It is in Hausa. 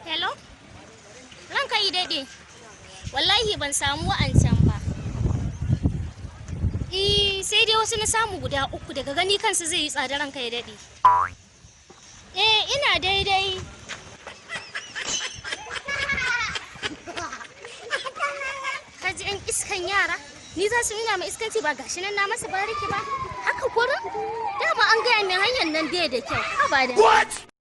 Hello? Ranka yi daɗe. Wallahi ban samu wa'ancan ba. Eh, sai dai wasu na samu guda uku, daga gani kansu zai yi tsada, ranka ya daɗe. Eh, ina daidai. Kaji 'yan iskan yara? Ni za su nuna ma iskanci? Ba gashi nan na masa bariki ba. Haka kurin? Dama an gaya min hanyar nan bai da kyau. Haba da. What?